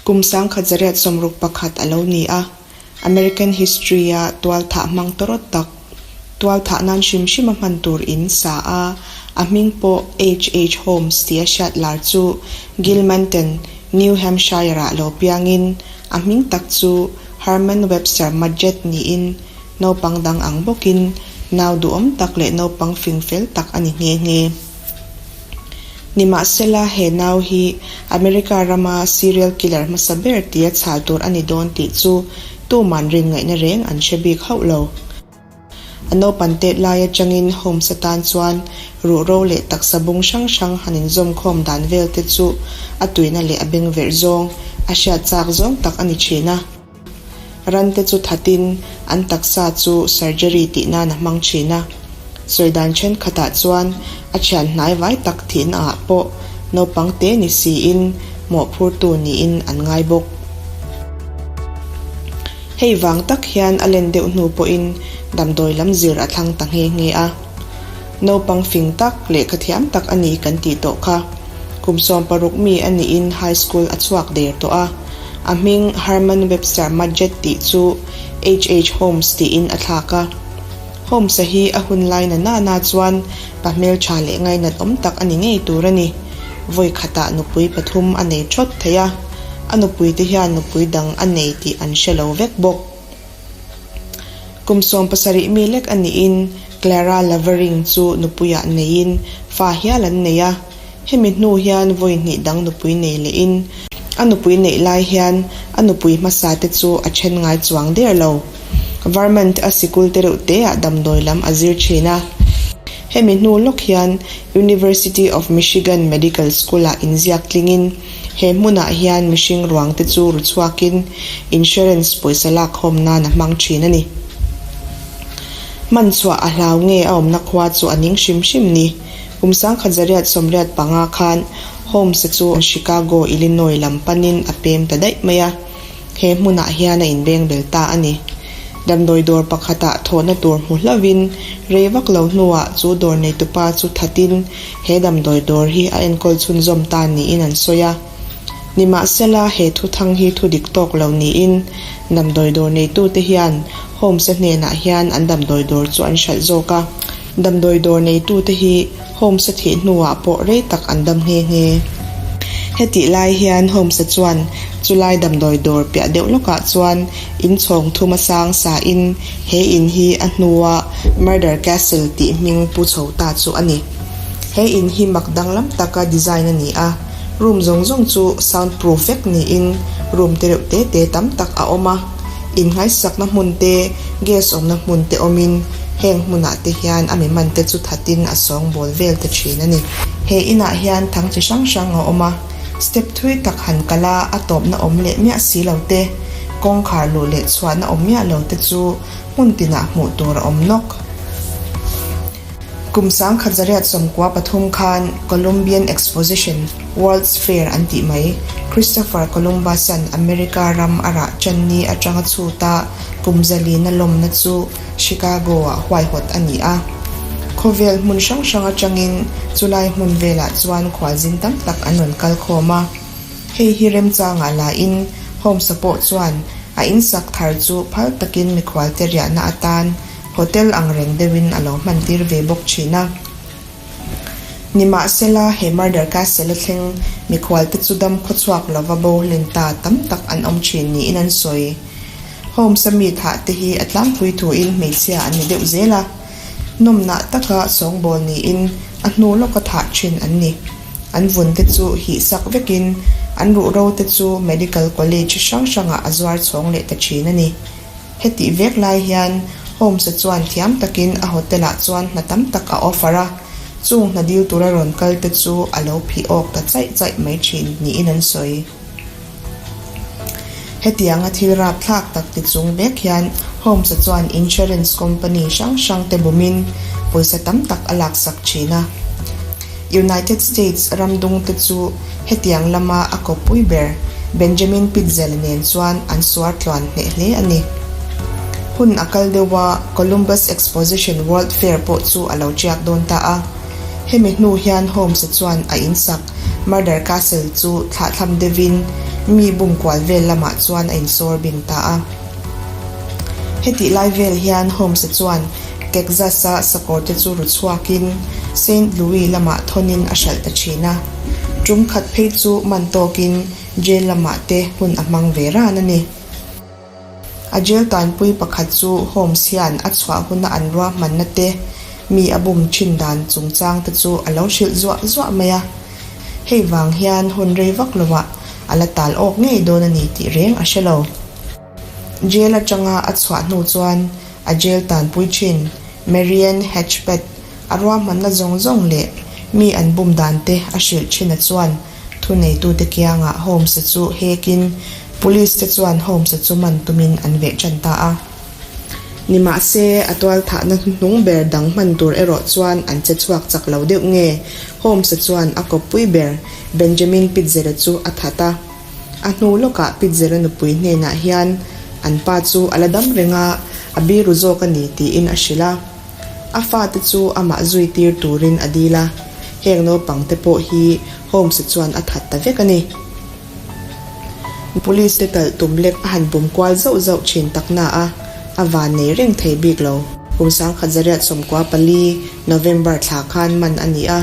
Kum 1961 a lo ni a, American history-a tualthah hmang tawrawt tak, tualthah nan hrim hrim a hman tur in sa a, a hming pawh HH. Holmes tia hriat lar chu Gilmanton, New Hampshire-ah lo piangin a hming tak chu Herman Webster Mudgett niin naupang dang ang bawkin nau duhawm tak leh naupang fing fel tak a ni nghe nghe. Nimahsela, he nau hi America rama serial killer hmasa ber tia chhal tur a ni dawn tih chu tuman rin ngaihna reng an hre bik hauh lo. A naupan tet lai atangin Holmes atan chuan ruhro leh taksa bung hrang hrang han inzawmkhawm dan vel te chu a tuina leh a bengverh zawng, a hriat chak zawng tak a ni thin a. Ran te chu thatin an taksa chu surgery tih nan a hmang thin a. Sawi dan thenkhatah chuan a thian hnai vai tak thihna ah pawh naupang te ni siin mawhphurtu niin an ngai bawk. Hei vang tak hian a len deuh hnu pawhin damdawi lam zir a thlang ta nghe nghe a. Naupang fing tak, lehkha thiam tak a ni kan tih tawh kha. Kum 16 mi a niin high school a chhuak der tawh a. A hming Herman Webster Mudgett tih chu HH. Holmes tiin a thlak a. Holmes-a hi a hun lai na na na chuan pa hmeltha leh ngainat awm tak a ni ngei tur a ni. Vawi khatah nupui pathum a nei thawt thei a, a nupuite hian nupui dang a nei tih an hre lo vek bawk. Kum 17 mi lek a niin Clara Lavering chu nupuiah neiin fa hial an nei a. Hemi hnu hian vawi hnih dang nupui nei lehin a nupui neih lai hian a nupui hmasa te chu a then ngai chuang der lo. Vermont a sikul te reuh te ah damdawi lam a zir thin a. Hemi hnu lawk hian University of Michigan Medical School ah inziak tlingin he hmunah hian mihring ruang te chu ru chhuakin insurance pawisa lak khawm nan a hmang thin a ni. Hman chhuah a hlau nge a awmna khua chu a ning hrim hrim ni. Kum 1985 khan Holmes-a chu Chicago, Illinois lam panin a pem ta daih mai a, he hmunah hian a inbeng bel ta a ni. Damdawi dawr pakhatah thawhna tur hmu hlauhin rei vak lo hnuah chu dawr neitupa chu thatin he damdawi dawr hi a enkawl chhunzawm ta niin an sawi a. Nimahsela, he thuthang hi thu dik tawk lo niin damdawi dawr neitute hian Holmes-a hnenah hian an damdawi dawr chu an hralh zawk a. Damdawi dawr neitute hi Holmes-a thih hnuah pawh rei tak an dam nghe nghe. Hetih lai hian Holmes-a chuan chulai damdawi dawr piah deuh lawkah chuan in chhawng thum a sang sain he in hi a hnua Murder Castle tih hming pu chho ta chu a ni. He in hi mak danglam taka design a ni a, room zawng zawng chu sound proof vek niin room te reuh te te tam tak a awm a. Inngaisakna hmun te, gas awmna hmun te awmin heng hmunah te hian a mi man te chu thatin a sawngbawl vel ta thin a ni. He inah hian thang chi hrang hrang a awm a, step thui tak han kal a, a tawpna awm leh miah si lo te, kawngkhar luh leh chhuahna awm miah lo te chu hmun tinah hmuh tur a awm nawk. Kum 1993 khan Columbian Exposition, World's Fair an tih mai, Christopher Columbus-a'n America ram a rah ṭan ni aṭanga chhuta kum zalina lawmna chu Chicago-ah huaihawt a ni a. Khawvel hmun hrang hrang aṭangin chulai hmun velah chuan khualzin tam tak an rawn kal khawm a. Hei hi remchangah lahin Holmes-a pawh chuan a insak thar chu phal takin mikhualte riahna atan Hotel ang reng deuhin a lo hman tir ve bawk thin a. Nimahsela, he murder castle a thleng mikhualte chu dam khawchhuak lova bo hlen ta tam tak an awm thin niin an sawi. Holmes-a mi thah te hi a tlangpui thuin hmeichhia an ni deuh zel a. Nawmnah taka sawngbawl niin a hnu lawka thah thin an ni. An vun te chu hih sak vekin an ruhro te chu medical college hrang hrangah a zuar chhawng leh ta thin a ni. Hetih vek lai hian Holmes-a chuan thiam takin a hotel-ah chuan hna tam tak a offer a, chung hna dil tura rawn kal te chu a lo phih awk ta chaih chaih mai thin niin an sawi. Hetianga thil rapthlak tak ti chung vek hian Holmes-a chuan insurance company hrang hrang te bumin pawisa tam tak a laksak thin a. United States ramdung te chu Hetiang lama a kawppui ber Benjamin Pitzel nen chuan an suar tluan hneh hle a ni. Hun a kal deuh a, Columbus Exposition World Fair pawh chu a lo tiak dawn ta a. Hemi hnu hian Holmes-a chuan a insak Murder Castle chu thlahthlam deuhin Mi bum kual vel lamah chuan a insawr bing ta a. Hetih lai vel hian Holmes-a chuan Texas-a sakawrte chu ru chhuakin Saint Louis lamah thawnin a hralh ta thin a. Tum khat phei chu man tawkin jail lamah te hun a hmang ve ran a ni. A jail tanpui pakhat chu Holmes hian a chhuah huna an ruahmanna te, mi a bum thin dan chungchang te chu a lo hrilh zuah zuah mai a. Hei vang hian hun rei vak lovah a la tal awk ngei dawn a ni tih reng a hre lo. Jail atanga a chhuah hnu chuan a jail tanpui thin Marian Hedgepeth a ruahmanna zawng zawng leh mi an bum dan te a hrilh thin a chuan thuneitute kiangah Holmes-a chu hekin police te chuan Holmes-a chu man tumin an veh tan ta a. Nimahse, a tualthahna hnuhnung ber dang hman tur erawh chuan an che chhuak chak lo deuh nge? Holmes-a chuan a kawppui ber Benjamin Pitzer-a chu a that a. A hnu lawkah Pitzer-a nupui hnenah hian an pa chu a la dam reng a, a biru zawk a ni tiin a hrilh a. A fate chu amah zui tir turin a dil a, heng naupangte pawh hi Holmes-a chuan a that ta vek a ni. Police te talh tum lek a han bum kual zauh zauh thin tak na a, a van nei reng thei bik lo. Kum 1994 November thla khan man a ni a,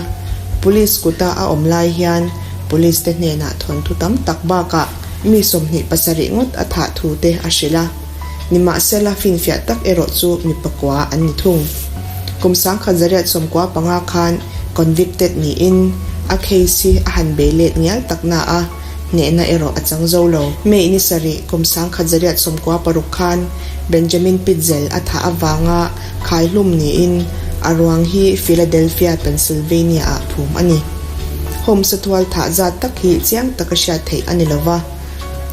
Police kuta a awm lai hian Police te hnenah thawnthu tam tak bakah mi 27 ngawt a thah thu te a hrilh a. Nimahsela finfiah tak erawh chu mi pakua an ni thung. Kum 1995 khan convicted niin a case hi a han bei let ngial tak na a, hnehna erawh a chang zo lo. May ni sarih kum 1996 khan Benjamin Pitzel a thah avanga khaihlum niin a ruang hi Philadelphia, Pennsylvania-ah phum a ni. Holmes-a thual thah zat tak hi chiang taka hriat theih a ni lo va.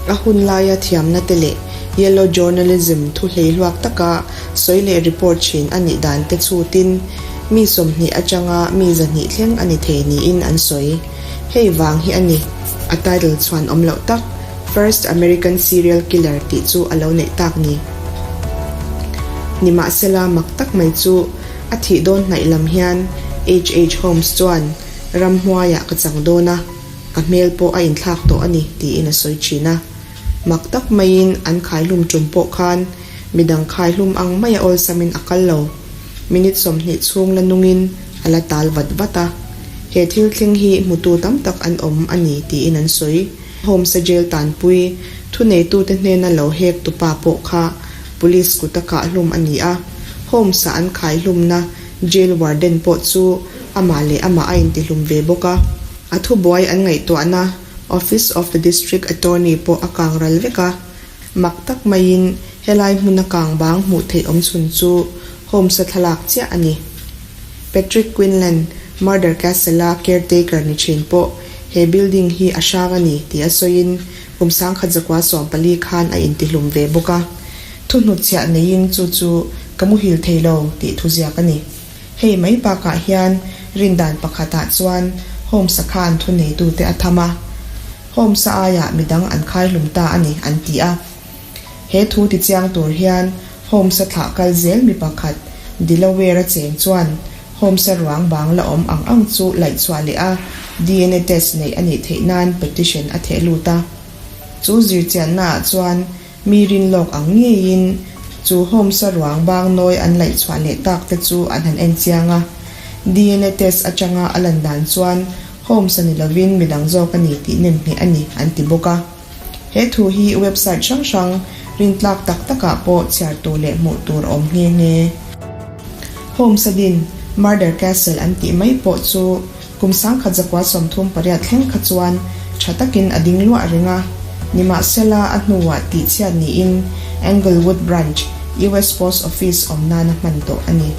A hun laia thiamna te leh Yellow Journalism thu hleihluak taka sawi leh report thin a nih dan te chhutin mi 20 atanga mi 200 thleng a ni thei niin an sawi. Hei vang hi a ni, a title chhuan awm loh tak First American Serial Killer tih chu a lo neih tak ni. Nimahsela mak tak mai chu a thih dawn hnaih lam hian HH Holmes chuan ramhnuaiah ka chang dawn a, ka hmel pawh a inthlak tawh a ni tiin a sawi thin a. Mak tak maiin an khaihlum tum pawh khan midang khaihlum ang maia awlsamin a kal lo. Minute 20 chhung la nungin a la tal vat vat a. He thil thleng hi hmutu tam tak an awm a ni tiin an sawi. Holmes-a jail tanpui thuneitute hnena lo hek tupa pawh kha police kuta kahhlum a ni a. Holmes-a an khaihlumna jail warden pawh chu amah leh amah a intihlum ve bawk a. A thubuai an ngaihtuahna Office of the District Attorney pawh a kang ral vek a. Mak tak maiin helai hmuna kang bang hmuh theih awm chhun chu Holmes-a thlalak chiah a ni. Patrick Quinlan, Murder Castle-a caretaker ni thin pawh he building hi a hrang a ni tih a sawiin kum 1914 khan a intihlum ve bawk a. Thuhnutchhiah neiin chu chu ka muhil thei lo tih thuziak a ni. Hei mai bakah hian rindan pakhatah chuan Holmes-a khan thuneitute a tham a. Holmes-a aiah midang an khaihlum ta a ni an ti a. He thu tichiang tur hian Holmes-a thlah kal zel mi pakhat Delaware-a cheng chuan Holmes-a ruang bang la awm ang ang chu laih chhuah leh a DNA test neih a nih theih nan petition a theh lut a. Chu zirchiannaah chuan mi rin lawk ang ngeiin chu Holmes-a ruang bang nawi an laih chhuah leh tak te chu an han en chiang a. DNA test atanga a lan dan chuan Holmes-a ni lovin midang zawk a ni tih nem hneh a ni an ti bawk a. He thu hi website hrang hrang rintlak tak takah pawh chhiar tur leh hmuh tur a awm nghe nghe. Holmes-a din Murder Castle an tih mai pawh chu kum 1938 thleng kha chuan tha takin a ding luah reng a. Nimahsela a hnuah tihchhiat niin Englewood Branch, US Post Office awm nana hman tawh a ni.